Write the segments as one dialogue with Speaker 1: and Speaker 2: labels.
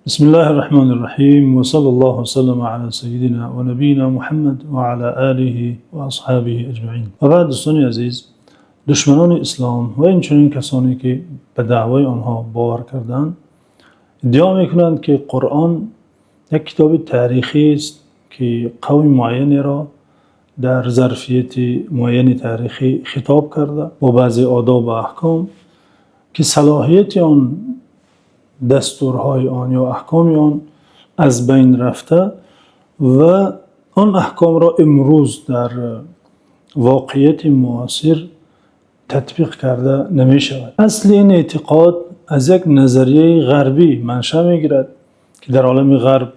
Speaker 1: بسم الله الرحمن الرحيم وصلى الله وسلم على سيدنا ونبينا محمد وعلى آله وأصحابه أجمعين. Ва баъд, дӯстони азиз, душманони ислом ва инчунин касоне ки ба даъвои онҳо бовар карданд, иддао мекунанд, ки Қуръон як китоби таърихӣ аст, ки қавми муайянеро дар зарфияти муайяни таърихӣ хитоб карда бо баъзе одоб ва аҳком, ки салоҳияти он, дастурҳои он ё аҳкоми он аз байн рафта ва он аҳкомро имрӯз дар воқеияти муосир татбиқ карда намешавад. Асли ин эътиқод аз як назарияи ғарбӣ манша мегирад, ки дар олами ғарб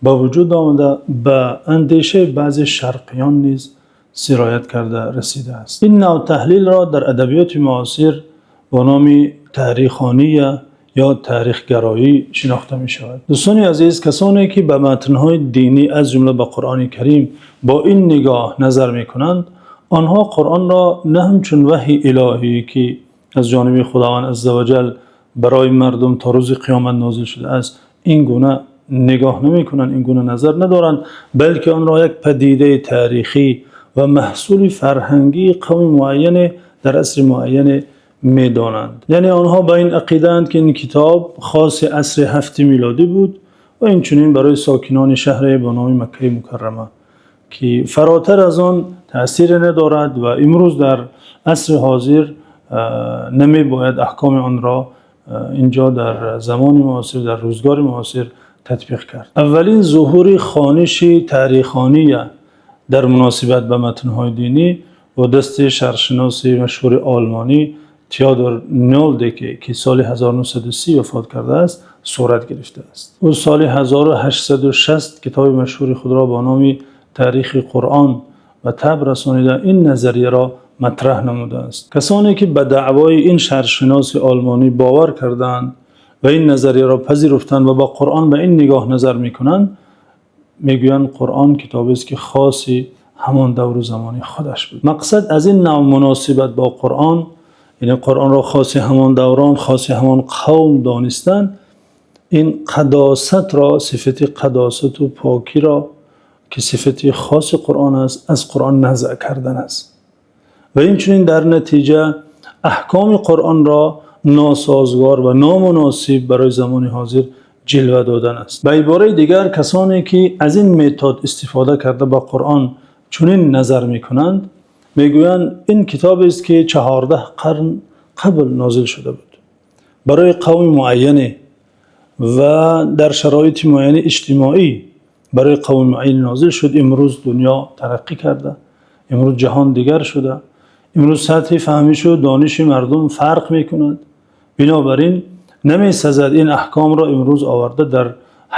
Speaker 1: ба вуҷуд омада, ба андешаи баъзе шарқиён низ сироят карда расидааст. Ин навъ таҳлилро дар адабиёти муосир бо номи таърихония ё таърихгароӣ шинохта мешавад. Дӯстони азиз, касоне ки ба матнҳои динӣ, аз ҷумла ба Қуръони Карим, бо ин нигоҳ назар мекунанд, онҳо Қуръонро на ҳамчун ваҳйи илоҳӣ, ки аз ҷониби Худованд азза ва ҷал барои мардум то рӯзи қиёмат нозил шудааст, ин гуна нигоҳ намекунанд, ин гуна назар надоранд, балки онро як падидаи таърихӣ ва маҳсули фарҳангии қавми муайяне дар асри муайяне медонанд. Яъне онҳо ба ин ақидаанд, ки ин китоб хоси асри ҳафти милодӣ буд ва инчунин барои сокинони шаҳре ба номи Маккаи Мукаррама, ки фаротар аз он таъсире надорад ва имрӯз дар асри ҳозир намебояд аҳкоми онро инҷо, дар замони муосир, дар рӯзгори муосир татбиқ кард. Аввалин зуҳури хониши таърихония дар муносибат ба матнҳои динӣ бо дасти шарқшиноси машҳури олмонӣ Теодор Нолде, ки соли 1930 вафот кардааст, сурат гирифтааст. Ӯ соли 1860 китоби машҳури худро бо номи Таърихи Қуръон ба таб расонида, ин назарияро матраҳ намудааст. Касоне ки ба даъвои ин шарқшиноси олмонӣ бовар кардаанд ва ин назарияро пазируфтанд ва ба Қуръон ба ин нигоҳ назар мекунанд, мегӯянд, Қуръон китобест, ки хоси ҳамон давру замони худаш буд. Мақсад аз ин навъ муносибат бо Қуръон, яъне Қуръонро хоси ҳамон даврон, хоси ҳамон қавм донистан, ин қадосатро, сифати қадосату покиро, ки сифати хоси Қуръон аст, аз Қуръон назъ кардан аст ва инчунин дар натиҷа аҳкоми Қуръонро носозгор ва номуносиб барои замони ҳозир ҷилва додан аст. Ба ибораи дигар, касоне ки аз ин метод истифода карда, ба Қуръон чунин назар мекунанд, мегӯянд, ин китобест, ки 14 қарн қабл нозил шуда буд барои қавми муайяне ва дар шароити муайяни иҷтимоӣ барои қавми муайян нозил шуд. Имрӯз дунё тараққӣ карда, имрӯз ҷаҳон дигар шуда, имрӯз сатҳи фаҳмишу дониши мардум фарқ мекунад. Бинобар ин намесазад ин аҳкомро имрӯз оварда, дар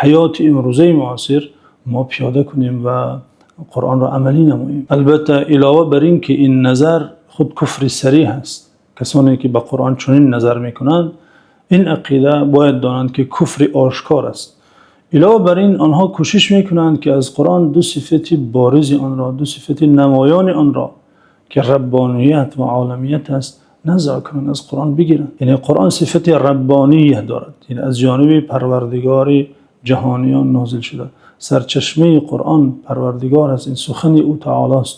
Speaker 1: ҳаёти имрӯзаи муосир мо пиёда кунем ва Қуръонро амалӣ намоем. Албатта, илова бар ин ки ин назар худ куфри сариҳ аст, касоне ки ба Қуръон чунин назар мекунанд, ин ақида бояд донанд, ки куфри ошкор аст. Илова бар ин, онҳо кӯшиш мекунанд, ки аз Қуръон ду сифати боризи онро, ду сифати намоёни онро, ки раббоният ва оламият аст, назъ кунанд, аз Қуръон бигиранд. Яъне Қуръон сифати раббония дорад, яъне аз ҷониби Парвардигори ҷаҳониён нозил шуда. Сарчашмаи Қуръон Парвардигор аст, ин сухани Ӯ таолост.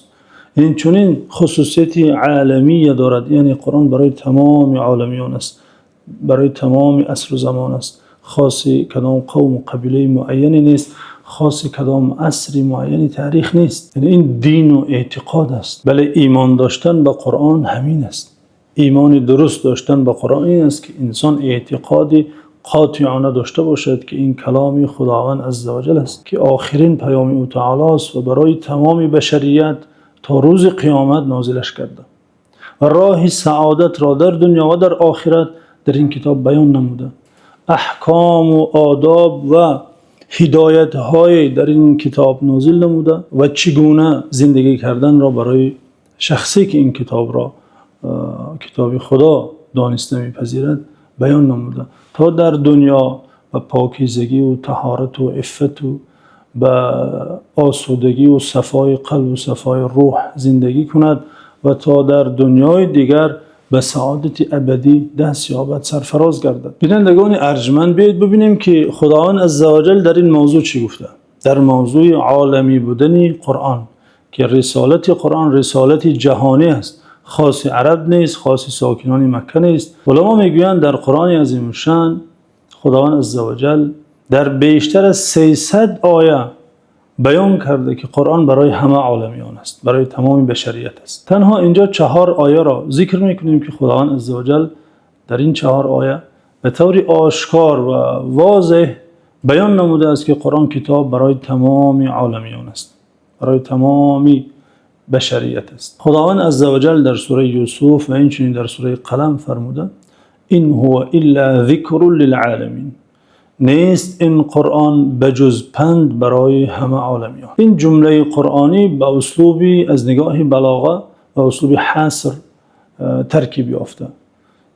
Speaker 1: Инчунин хусусияти оламия дорад, яъне Қуръон барои тамоми оламиён аст, барои тамоми асру замон аст, хоси кадом қавму қабилаи муайяне нест, хоси кадом асри муайяни таърих нест. Яъне ин дину эътиқод аст. Бале, имон доштан ба Қуръон ҳамин аст. Имони дуруст доштан ба Қуръон ин аст, ки инсон эътиқоди қотеона дошта бошад, ки ин каломи Худованд азза ва ҷал аст, ки охирин паёми Ӯ таолост ва барои тамоми башарият то рӯзи қиёмат нозилаш карда ва роҳи саодатро дар дунё ва дар охират дар ин китоб баён намуда, аҳкому одоб ва ҳидоятҳое дар ин китоб нозил намуда ва чӣ гуна зиндагӣ карданро барои шахсе, ки ин китобро китоби Худо дониста мепазирад, баён намуда, то дар дунё ба покизагиву таҳорату иффату ба осудагиву сафои қалбу сафои рӯҳ зиндагӣ кунад ва то дар дунёи дигар ба ба саодати абадӣ даст ёбад, сарфароз гардад. Бинандагони арҷманд, биёед бубинем, ки Худованди азза ва ҷалл дар ин мавзӯъ чӣ гуфта? Дар мавзӯи оламӣ будани Қуръон, ки рисолати Қуръон рисолати ҷаҳонӣ аст, хоси араб нест, хоси сокинони Макка нест. Уламо мегӯянд, дар Қуръони азимушшаън Худованди азза ва ҷалл дар бештар аз 300 оят баён кардааст, ки Қуръон барои ҳама оламиён аст, барои тамоми башарият аст. Танҳо инҷо чаҳор оятро зикр мекунем, ки Худованди азза ва ҷалл дар ин чаҳор оят ба таври ошкор ва возеҳ баён намудааст, ки Қуръон китоб барои тамоми оламиён аст, барои тамоми башарият аст. Худованди азза ва ҷалл дар сураи Юсуф ва инчунин дар сураи Қалам фармуда: إن هو إلا ذكر للعالمين. Нест ин Қуръон ба ҷуз панд барои ҳама оламиён. Ин ҷумлаи қуръонӣ ба услубе аз нигоҳи балоға ба услуби ҳаср таркиб ёфта.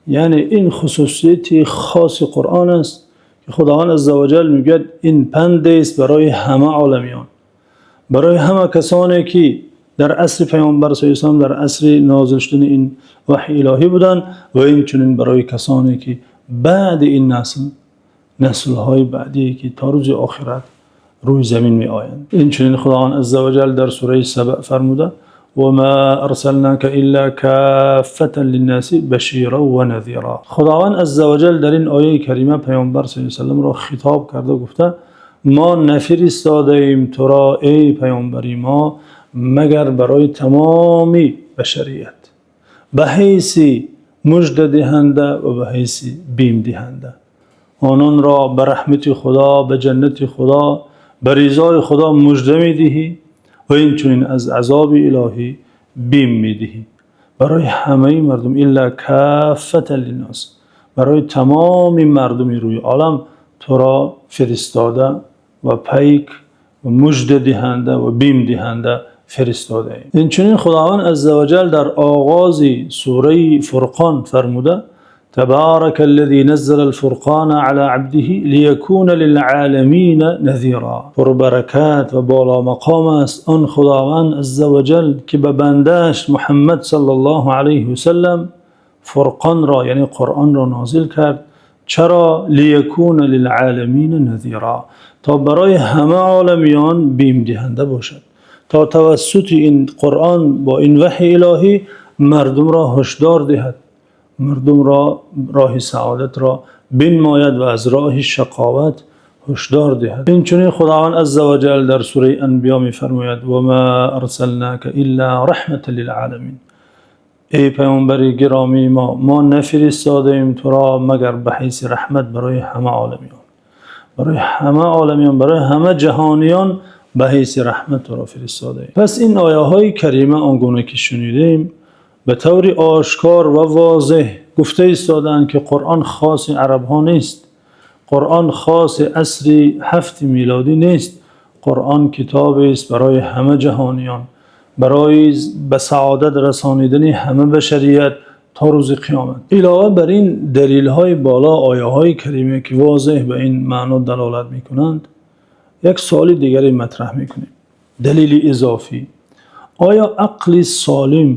Speaker 1: Яъне ин хусусияти хоси Қуръон аст, ки Худованди азза ва ҷалл мегӯяд, ин панд аст барои ҳама оламиён, барои ҳама касоне ки дар асри Паёмбар саллаллоҳу алайҳи васаллам, дар асри нозил шудани ин ваҳйи илоҳӣ буданд ва инчунин барои касоне ки баъд ин насл, наслҳои баъдӣ, ки то рӯзи охират рӯи замин меоянд. Инчунин Худованди азза ва ҷалл дар сураи Саба фармуда: وما أرسلناك إلا كافة للناس بشيرا ونذيرا. Худованди азза ва ҷалл дар ин ояти карима Паёмбар саллаллоҳу алайҳи васаллам ро хитоб карда, гуфта: мо нафиристодаем туро, эй паёмбари мо, магар барои тамоми башарият ба ҳайси муждадиҳанда ва ба ҳайси бимдиҳанда, ононро ба раҳмати Худо, ба ҷаннати Худо, ба ризои Худо мужда медиҳӣ ва инчунин аз азоби илоҳӣ бим медиҳӣ. Барои ҳамаи мардум, إلا كافة للناس, барои тамоми мардуми рӯи олам туро фиристода ва пайк ва муждадиҳанда ва бимдиҳанда фиристодаем. Инчунин Худованди азза ва ҷалл дар оғози сураи Фурқон фармуда: تبارك الذي نزل الفرقان على عبده ليكون للعالمين نذيرا. Пурбаракат ва боломақом аст он Худованди азза ва ҷалл, ки ба бандааш Муҳаммад саллаллоҳу алайҳи васаллам Фурқонро, яъне Қуръонро, нозил кард. Чаро? ليكون للعالمين نذيرا, то барои ҳама оламиён бимдиҳанда бошад, то тавассути ин Қуръон, бо ин ваҳйи илоҳӣ мардумро ҳушдор диҳад, мардумро роҳи саодатро бинмояд ва аз роҳи шақоват ҳушдор диҳад. Инчунин Худованди азза ва ҷалл дар сураи Анбиё мефармояд: وما أرسلناك إلا رحمة للعالمين. Эй паёмбари гиромии мо, мо нафиристодаем туро, магар ба ҳайси раҳмат барои ҳама оламиён, барои ҳама оламиён, барои ҳама ҷаҳониён ба ҳайси раҳмат туро фиристодаем. Пас ин оятҳои карима, он гуна ки шунидем, ба таври ошкор ва возеҳ гуфта истодаанд, ки Қуръон хоси арабҳо нест, Қуръон хоси асри ҳафти милодӣ нест. Қуръон китобест барои ҳама ҷаҳониён, барои ба саодат расонидани ҳама башарият то рӯзи қиёмат. Илова бар ин далелҳои боло, оятҳои карима, ки возеҳ ба ин маъно далолат мекунанд, як саволи дигаре матраҳ мекунем, далели изофӣ: оё ақли солим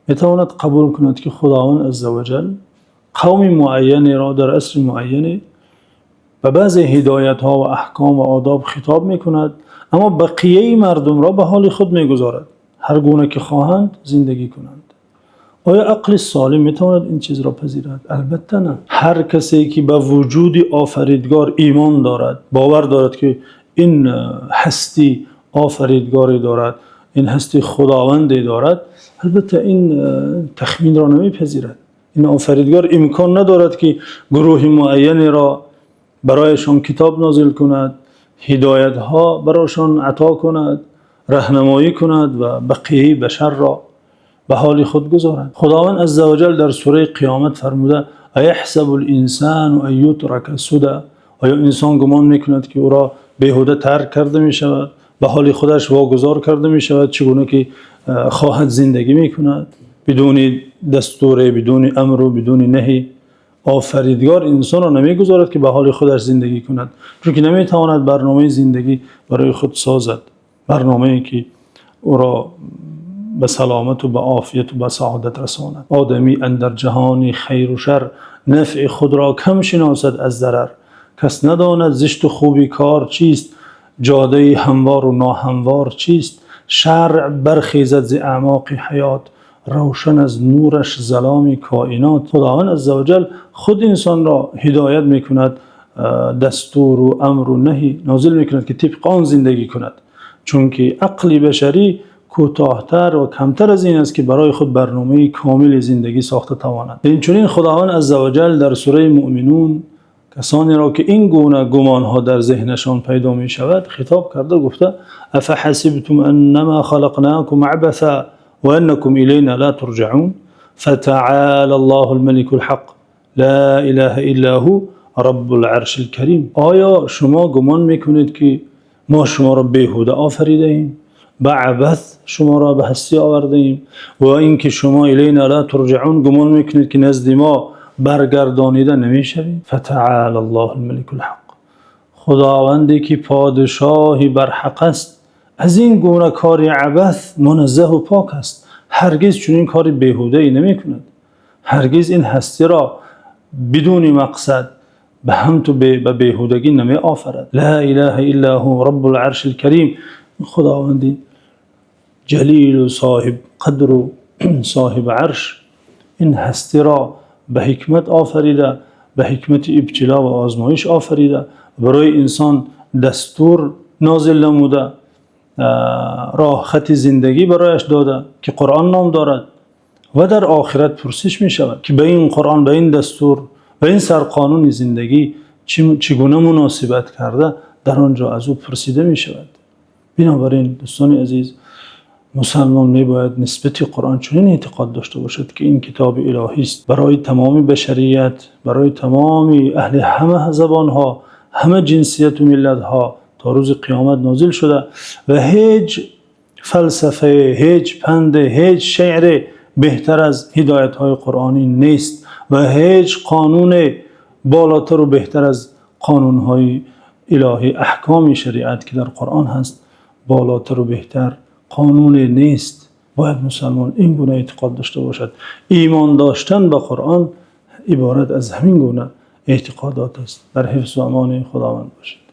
Speaker 1: метавонад қабул кунад, ки Худованд азза ва ҷалл қавми муайянеро дар асри муайяне ба баъзе ҳидоятҳо ва аҳком ва одоб хитоб мекунад, аммо бақияи мардумро ба ҳоли худ мегузорад, ҳар гуна ки хоҳанд зиндагӣ кунанд? Оё ақли солим метавонад ин чизро пазирад? Албатта не. Ҳар касе ки ба вуҷуди Офаридгор имон дорад, бовар дорад, ки ин ҳастӣ Офаридгоре дорад, ин ҳастӣ Худованде дорад, албатта ин тахминро намепазирад. Ин Офаридгор имкон надорад, ки гурӯҳи муайянеро барояшон китоб нозил кунад, ҳидоятҳо барошон ато кунад, роҳнамоӣ кунад ва бақияи башарро ба ҳоли худ гузорад. Худованд азза ва ҷалл дар сураи Қиёмат фармуда: أيحسب الإنسان أن يترك سدى. Оё инсон гумон мекунад, ки ӯро беҳуда тарк карда мешавад, ба ҳоли худаш вогузор карда мешавад, чӣ гуна ки хоҳад зиндагӣ мекунад, бидуни дастур, бидуни амр ва бидуни наҳй? Офаридгор инсонро намегузорад, ки ба ҳоли худаш зиндагӣ кунад, чунки наметавонад барномаи зиндагӣ барои худ созад, барномае ки ӯро ба саломат ва ба офият ва ба саодат расонад. Одамӣ андар ҷаҳони хайру шар, нафъи худро кам шиносад аз зарар. Кас надонад зишту хубии кор чист, ҷодаи ҳамвор ва ноҳамвор чист. Шаръ бархезад зи аъмоқи ҳаёт, равшан аз нураш заломи коинот. Худованди азза ва ҷалл худ инсонро ҳидоят мекунад, дастур ва амр ва наҳй нозил мекунад, ки тибқи он зиндагӣ кунад. Чунки ақли башарӣ кӯтоҳтар ва камтар аз ин аст, ки барои худ барномаи комили зиндагӣ сохта тавонад. Инчунин Худованди азза ва ҷалл дар сураи Мӯъминун касонеро, ки ин гуна гумонҳо дар зеҳнашон пайдо мешавад, хитоб карда гуфта: أفحسبتم أنما خلقناكم عبثا وأنكم إلينا لا ترجعون فتعالى الله الملك الحق لا إله إلا هو رب العرش الكريم. Оё шумо гумон мекунед, ки мо шуморо беҳуда офаридаем, ба абас шуморо ба ҳастӣ овардаем ва инки шумо إلينا لا ترجعون гумон мекунед, ки назди мо баргардонида намешавед? فتعالى الله الملك الحق. Худованде ки подшоҳи барҳақ аст, аз ин гуна кори абас муназзаҳ ва пок аст. Ҳаргиз чунин кори беҳудае намекунад. Ҳаргиз ин ҳастиро бидуни мақсад ба ҳамту ба беҳудагӣ намеофарад. لا إله إلا هو رب العرش الكريم. Худованди ҷалил ва соҳиби қадр ва соҳиби арш ин ҳастиро ба ҳикмат офарида, ба ҳикмати ибтило ва озмоиш офарида, барои инсон дастур нозил намуда, роҳхати зиндагӣ барояш дода, ки Қуръон ном дорад, ва дар охират пурсиш мешавад, ки ба ин Қуръон, ба ин дастур, ба ин сарқонуни зиндагӣ чӣ гуна муносибат карда, дар он ҷо аз ӯ пурсида мешавад. Бинобар ин, дӯстони азиз, мусулмон мебояд нисбат ба Қуръон чунин эътиқод дошта бошад, ки ин китоби илоҳӣ аст барои тамоми башарият, барои тамоми аҳли ҳама забонҳо, ҳама ҷинсият ва миллатҳо то рӯзи қиёмат нозил шуда ва ҳеҷ фалсафа, ҳеҷ панд, ҳеҷ шеъре беҳтар аз ҳидоятҳои қуръонӣ нест ва ҳеҷ қонуне болотар ва беҳтар аз қонунҳои илоҳӣ, аҳкоми шариат, ки дар Қуръон ҳаст, болотар ва беҳтар қонуне нест. Бояд мусулмон ин гуна эътиқод дошта бошад. Имон доштан ба Қуръон иборат аз ҳамин гуна эътиқодот аст. Дар ҳифзу амони Худованд бошед.